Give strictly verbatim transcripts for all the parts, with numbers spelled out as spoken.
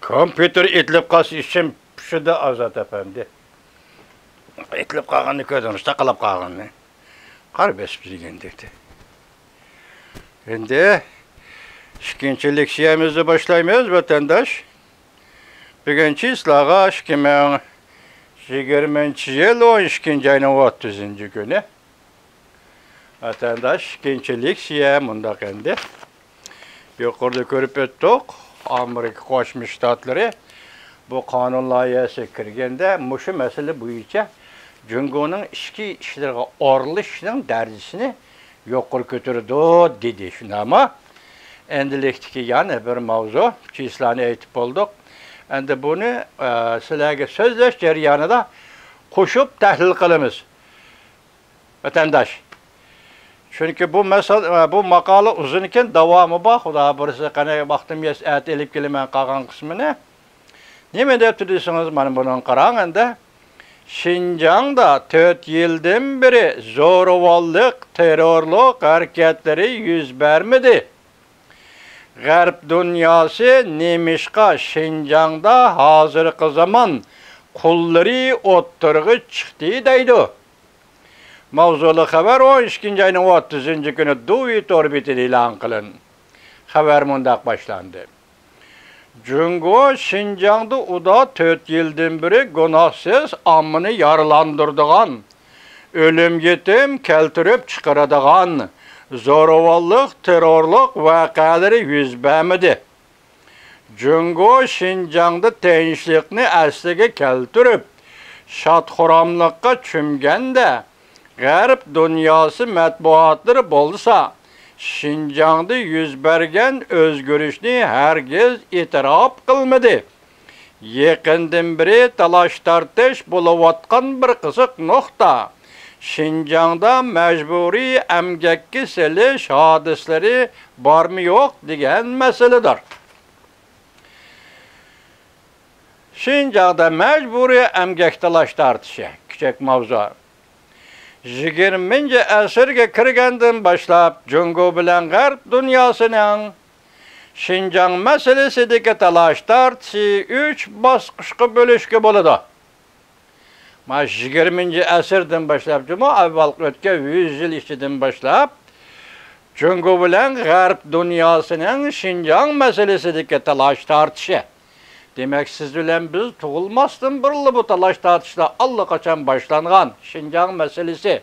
كومپيۇتېر ئېتىلىپ قالسا ئىچىم پۇشىدۇ، ئازات ئەپەندى. ئېتىلىپ قالغىنىنى كۆردۈڭىز، تاقىلاپ قالغىنىنى. قارا بېسىپ يۈرگەن دېدى. ئەمدى ئىككىنچى لېكسىيەمىزنى باشلايمىز، ۋەتەنداش. بۈگۈن چىسلاغا ئىككى مىڭ يىگىرمىنچى يىل ئون ئىككىنچى ئاينىڭ ئوتتۇزىنچى كۈنى. ۋەتەنداش، ئىككىنچى لېكسىيە مۇنداق ئەمدى. يۇقىرىدا كۆرۈپ ئۆتتۇق، ئامېرىكا قوشما شتاتلىرى بۇ قانۇن لايىھەسىگە كىرگەندە مۇشۇ مەسىلە بويىچە جۇڭگونىڭ ئىچكى ئىشلىرىغا ئارىلىشىشنىڭ دەرىجىسىنى يۇقىرى كۆتۈرىدۇ، دېدى. شۇنداقمۇ؟ ئەمدىلىكتىكى يەنە بىر ماۋزۇ، چىسلانى ئېيتىپ بولدۇق. ئەمدى بۇنى، ئە، سىلەرگە سۆزلەش جەريانىدا قوشۇپ تەھلىل قىلىمىز، ۋەتەنداش. چۈنكى بۇ مەسىلە، بۇ ماقالە ئۇزۇنكەن، داۋامى بار. خۇدا بۇيرۇسا، قېنى ۋاقتىم يەتسە ئەتە ئېلىپ كېلىمەن قالغان قىسمىنى. نېمە دەپتۇ دېسىڭىز، مانا بۇنىڭغا قاراڭ ئەمدى. شىنجاڭدا تۆت يىلدىن بېرى زورىۋاللىق، تېررورلۇق ھەرىكەتلىرى يۈز بەرمىدى. غەرب دۇنياسى نېمىشقا شىنجاڭدا ھازىرقى زامان قۇللىرى ئوتتۇرىغا چىقتى دەيدۇ. ماۋزۇلۇق خەۋەر ئون ئىككىنچى ئاينىڭ ئوتتۇزىنچى كۈنى دۇۋى تور بېتىدە ئېلان قىلىندى. خەۋەر مۇنداق باشلاندى. جۇڭگو شىنجاڭدا ئۇدا تۆت يىلدىن بېرى گۇناھسىز ئاممىنى يارىلاندۇرىدىغان، ئۆلۈم-يېتىم كەلتۈرۈپ چىقىرىدىغان زورىۋاللىق، تېررورلۇق ۋەقەلىرى يۈز بەرمىدى. جۇڭگو شىنجاڭدا تىنچلىقنى ئەسلىگە كەلتۈرۈپ، شاد-خۇراملىققا چۆمگەندە، غەرب دۇنياسى مەتبۇئاتلىرى بولسا، شىنجاڭدا يۈز بەرگەن ئۆزگىرىشنى ھەرگىز ئېتىراپ قىلمىدى. يېقىندىن بېرى تالاش-تارتىش بولۇۋاتقان بىر قىزىق نۇقتا، شىنجاڭدا مەجبۇرىي ئەمگەككە سېلىش ھادىسىلىرى بارمۇ يوق دېگەن مەسىلىدۇر. شىنجاڭدا مەجبۇرىي ئەمگەك تالاش-تارتىشى، كىچىك ماۋزۇ. يىگىرمىنچى ئەسىرگە كىرگەندىن باشلاپ، جۇڭگو بىلەن غەرب دۇنياسىنىڭ شىنجاڭ مەسىلىسىدىكى تالاش-تارتىشى ئۈچ باسقۇچقا بۆلۈشكە بولىدۇ. مانا يىگىرمىنچى ئەسىردىن باشلاپ، جۇمۇ ئەۋۋەلقى ئۆتكەن يۈز يىل ئىچىدىن باشلاپ، جۇڭگو بىلەن غەرب دۇنياسىنىڭ شىنجاڭ مەسىلىسىدىكى تالاش-تارتىشى. دېمەك، سىز بىلەن بىز تۇغۇلماستىن بۇرۇنلا بۇ تالاش-تارتىشلار ئاللىقاچان باشلانغان. شىنجاڭ مەسىلىسى،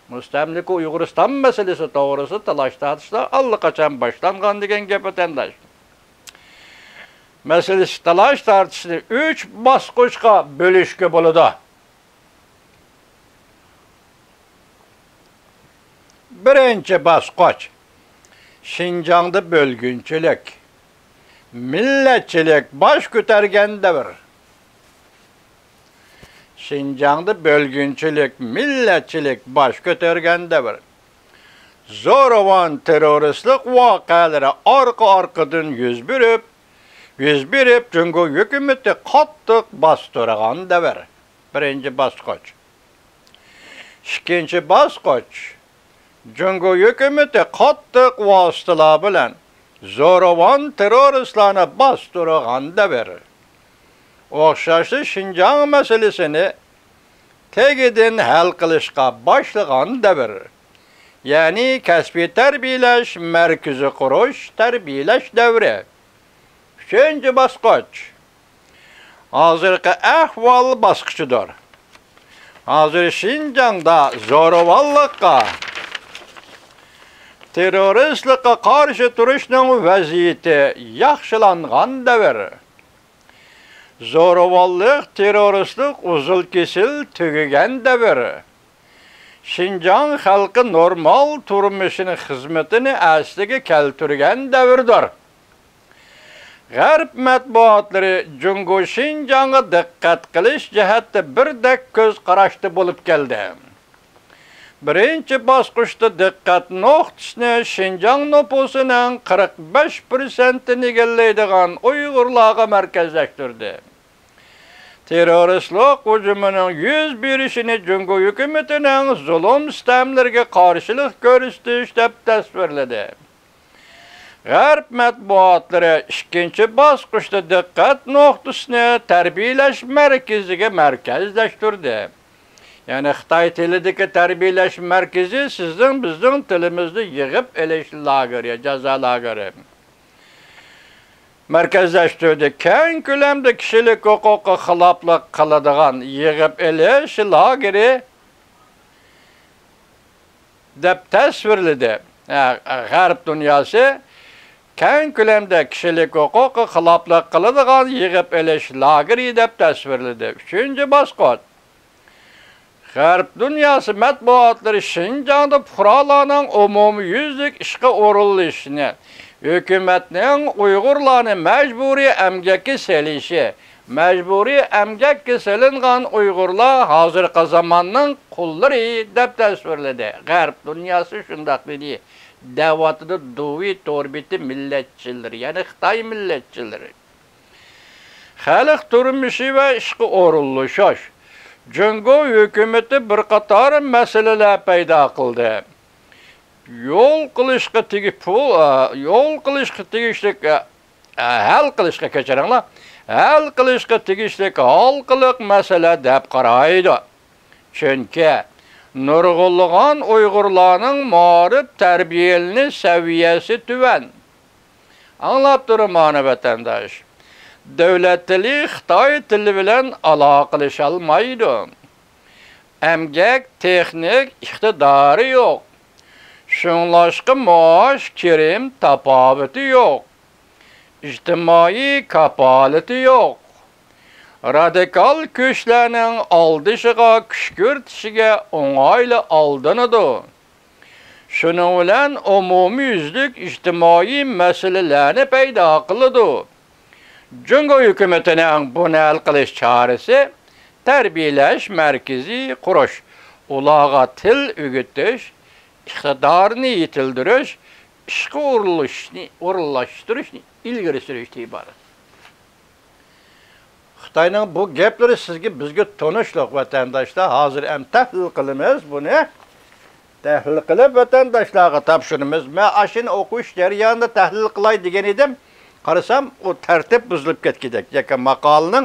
مۇستەملىكە ئۇيغۇرىستان مەسىلىسى توغرىسىدا تالاش-تارتىشلار ئاللىقاچان باشلانغان دېگەن گەپ، ۋەتەنداش. مەسىلىسى تالاش-تارتىشنى ئۈچ باسقۇچقا بۆلۈشكە بولىدۇ. بىرىنچى باسقۇچ، شىنجاڭدا بۆلگۈنچىلىك، مىللەتچىلىك باش كۆتەرگەن دەۋر. شىنجاڭدا بۆلگۈنچىلىك، مىللەتچىلىك باش كۆتەرگەن دەۋر. زورىۋان تېررورىستلىق ۋەقەلىرى ئارقا-ئارقىدىن يۈز بېرىپ، يۈز بېرىپ، جۇڭگو ھۆكۈمىتى قاتتىق باستۇرغان دەۋر. بىرىنچى باسقۇچ. ئىككىنچى باسقۇچ. جۇڭگو ھۆكۈمىتى قاتتىق ۋاسىتىلەر بىلەن زورىۋان تېررورىستلارنى باستۇرغان دەۋر. ئوخشاشلا شىنجاڭ مەسىلىسىنى تېگىدىن ھەل قىلىشقا باشلىغان دەۋر. يەنى كەسپىي تەربىيەلەش مەركىزى قۇرۇش، تەربىيەلەش دەۋرى. ئۈچىنچى باسقۇچ. ھازىرقى ئەھۋال باسقۇچىدۇر. ھازىر شىنجاڭدا زورىۋاللىققا، تېررورىستلىققا قارشى تۇرۇشنىڭ ۋەزىيىتى ياخشىلانغان دەۋر. زورىۋاللىق، تېررورىستلىق ئۇزۇل-كېسىل تۈگىگەن دەۋر. شىنجاڭ خەلقى نورمال تۇرمۇشىنى، خىزمىتىنى ئەسلىگە كەلتۈرگەن دەۋردۇر. غەرب مەتبۇئاتلىرى جۇڭگو شىنجاڭغا دىققەت قىلىش جەھەتتە بىردەك كۆز قاراشتا بولۇپ كەلدى. بىرىنچى باسقۇچتا دىققەت نۇقتىسىنى شىنجاڭ نوپۇسىنىڭ قىرىق بەش پىرسەنتىنى ئىگىلەيدىغان ئۇيغۇرلارغا مەركەزلەشتۈردى. تېررورىستلىق ھۇجۇمىنىڭ يۈز بېرىشىنى جۇڭگو ھۆكۈمىتىنىڭ زۇلۇم-سىتەملىرىگە قارشىلىق كۆرسىتىش دەپ تەسۋىرلىدى. غەرب مەتبۇئاتلىرى ئىككىنچى باسقۇچتا دىققەت نۇقتىسىنى تەربىيەلەش مەركىزىگە مەركەزلەشتۈردى. يەنى خىتاي تىلىدىكى تەربىيەلەش مەركىزى سىزنىڭ بىزنىڭ تىلىمىزنى يىغىپ ئېلىش لاگېرى، جازا لاگېرى. مەركەزلەشتۈردى. كەڭ كۆلەمدە كىشىلىك ھوقۇققا خىلاپلىق قىلىدىغان يىغىپ ئېلىش لاگېرى دەپ تەسۋىرلىدى. ھە، غەرب دۇنياسى كەڭ كۆلەمدە كىشىلىك ھوقۇققا خىلاپلىق قىلىدىغان يىغىپ ئېلىش لاگېرى دەپ تەسۋىرلىدى. ئۈچىنچى باسقۇچ. غەرب دۇنياسى مەتبۇئاتلىرى شىنجاڭدا پۇقرالارنىڭ ئومۇميۈزلۈك ئىشقا ئورۇنلىشىشىنى، ھۆكۈمەتنىڭ ئۇيغۇرلارنى مەجبۇرىي ئەمگەككە سېلىشى، مەجبۇرىي ئەمگەككە سېلىنغان ئۇيغۇرلار ھازىرقى زاماننىڭ قۇللىرى دەپ تەسۋىرلىدى. غەرب دۇنياسى شۇنداق دېدى، دەۋاتىدۇ دۇۋى تور بېتى مىللەتچىلىرى، يەنى خىتاي مىللەتچىلىرى. خەلق تۇرمۇشى ۋە ئىشقا ئورۇنلىشىش. جۇڭگو ھۆكۈمىتى بىر قاتار مەسىلىلەر پەيدا قىلدى. يول قىلىشقا تېگىش، پۇل، ئە، يول قىلىشقا تېگىشلىك، ئە، ئە، ھەل قىلىشقا، كەچۈرۈڭلار، ھەل قىلىشقا تېگىشلىك ھالقىلىق مەسىلە دەپ قارايدۇ. چۈنكى نۇرغۇنلىغان ئۇيغۇرلارنىڭ مائارىپ تەربىيەلىنىش سەۋىيەسى تۆۋەن. ئاڭلاپ تۇرۇڭ مانا ۋەتەنداش. دۆلەت تىلى خىتاي تىلى بىلەن ئالاقىلىشالمايدۇ. ئەمگەك، تېخنىك ئىقتىدارى يوق. شۇڭلاشقا مائاش، كىرىم تاپاۋىتى يوق. ئىجتىمائىي كاپالىتى يوق. رادىكال كۈچلەرنىڭ ئالدىشىغا، كۈشكۈرتۈشىگە ئوڭايلا ئالدىنىدۇ. شۇنىڭ بىلەن ئومۇميۈزلۈك ئىجتىمائىي مەسىلىلەرنى پەيدا قىلىدۇ. جۇڭگو ھۆكۈمىتىنىڭ بۇنى ھەل قىلىش چارىسى تەربىيەلەش مەركىزى قۇرۇش، ئۇلارغا تىل ئۆگىتىش، ئىقتىدارىنى يېتىلدۈرۈش، ئىشقا ئورۇنلىشىشنى، ئورۇنلاشتۇرۇشنى ئىلگىرى سۈرۈشتىن ئىبارەت. خىتاينىڭ بۇ گەپلىرى سىزگە، بىزگە تونۇشلۇق، ۋەتەنداشلار. ھازىر ھەم تەھلىل قىلىمىز بۇنى. تەھلىل قىلىپ، ۋەتەنداشلارغا تاپشۇرىمىز. مەن ئاشۇنى ئوقۇش جەريانىدا تەھلىل قىلاي دېگەن ئىدىم. قارىسام، ئۇ تەرتىپ بۇزۇلۇپ كەتكۈدەك ياكى ماقالىنىڭ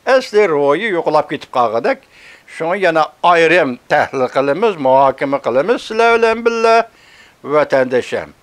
ئەسلى روھى يوقىلاپ كېتىپ قالغۇدەك. شۇڭا يەنە ئايرىم تەھلىل قىلىمىز، مۇھاكىمە قىلىمىز سىلەر بىلەن بىللە، ۋەتەندىشىم.